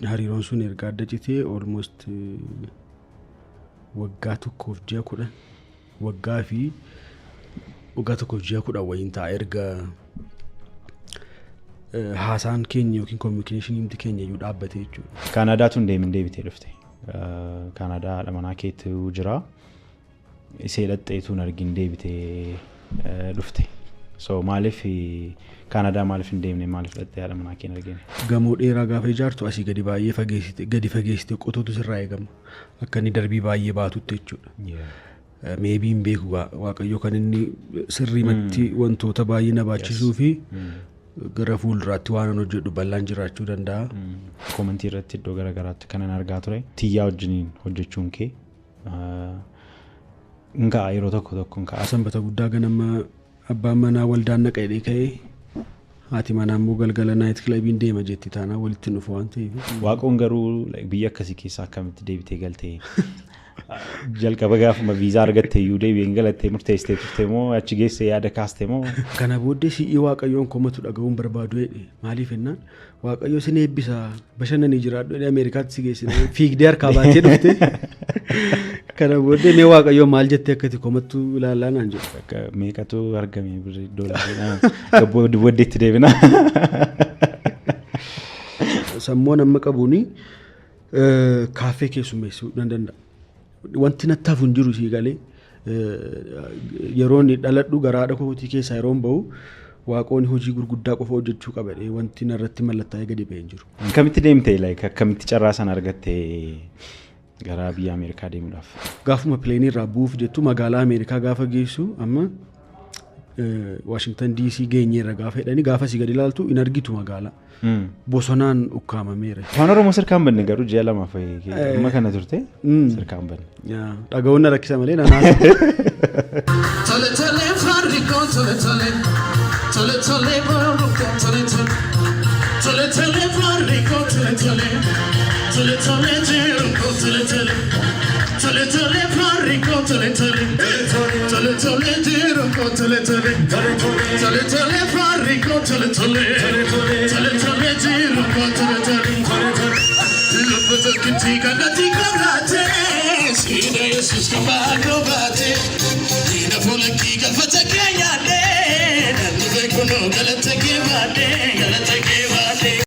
Hariiroon sun erga adda citee almost waggaa 1 fi ji'a 10, waggaa fi waggaa 1 fi ji'a 10 wayiin ta'a erga haasaan keenya yookiin communication keenya iyyuu dhaabbate jechuudha. Kaanaadaatu hin deemin deebitee dhufte. Kaanaadaa haadha manaa keetu jira. Isee dhaqxeetu hin argin deebitee dhufte. So maaliif Kaanaadaa, maaliif hin deemne, maaliif dhaqxee haadha manaa kee hin argine? Gamoo dheeraa gaafa ijaartu asii gadi baay'ee fageessite, gadi fageessite qotuutu sirraa eegama. Akka inni darbii baay'ee baatutti jechuudha. Maybe hin beeku, Waaqayyo kan inni sirriimatti wantoota baay'ee na baachisuu fi gara fuulduraatti waan an hojjedhu bal'aan jiraachuu danda'a. Comment irratti iddoo garaagaraatti kanan argaa ture. Tiyyaa wajjiniin hojjechuun kee hin ka'a, yeroo tokko tokko hin ka'a. Sanbata guddaa ganama abbaan manaa waldaan naqa jedhee ka'ee, haati manaa immoo galgala night clubiin deema jetti, taanaan walitti dhufu waan ta'eef. Waaqoon garuu biyya akkasii keessaa akkamitti deebitee galtee? Jalqaba gaafuma viizaa argatte iyyuu deebi'een galattee murteessitee turte moo achi geessee yaada kaaste moo? Kana booddee si'ii Waaqayyoon komatu dhaga'uun barbaadu jedhe. Maaliif jennaan, Waaqayyo sin eebbisa, bashannanii jiraadhu jedhee Ameerikaatti si geessine, fiigdee harkaa baatee dhufte. Kana booddee mee Waaqayyoon maal jettee akka itti komattu ilaallaa naan jedhu. Akka meeqatu argame birrii doolarii booddeetti deebina. Sammuu amma qabuuni kaaffee keessummeessuu nan danda'a. Wanti natti hafu hin jiru, sii galee. Yeroo inni dhaladhu garaa haadha kootii keessaa yeroon bahu, Waaqoon hojii gurguddaa qofa hojjechuu qaba jedhee wanti narratti mallattaa'ee gadi ba'ee hin jiru. Akkamitti deemte, like akkamitti carraa sana argatte gara biyya Ameerikaa deemuudhaaf? Gaafuma plane irraa bu'uuf jettu magaalaa Ameerikaa gaafa geessu, amma Waashingtan DC geenyeerra gaafa jedhanii, gaafa si gadi ilaaltu hin argitu magaalaa. Bosonaan ukkaamameera. Afaan Oromoo sirkaan banne garuu ji'a 2f amma kana turte sirkaan banne. Dhaga'uun na rakkisa malee nanaasa. Tole tole farriko, tole tole, tole tole barruko, tole tole, tole tole farriko, tole tole, tole tole jiruko, tole tole, tole tole farriko, tole tole, tole tole jiruko, tole tole, tole tole farriko, tole tole, tole tole jiruko, tole tole. Lubbu tokkitti kanatti qablaate siina Yesuus kophaa baate diina fuula kee galfata kee nyaadhee nan dhufe kunoo galata kee baadhee galata.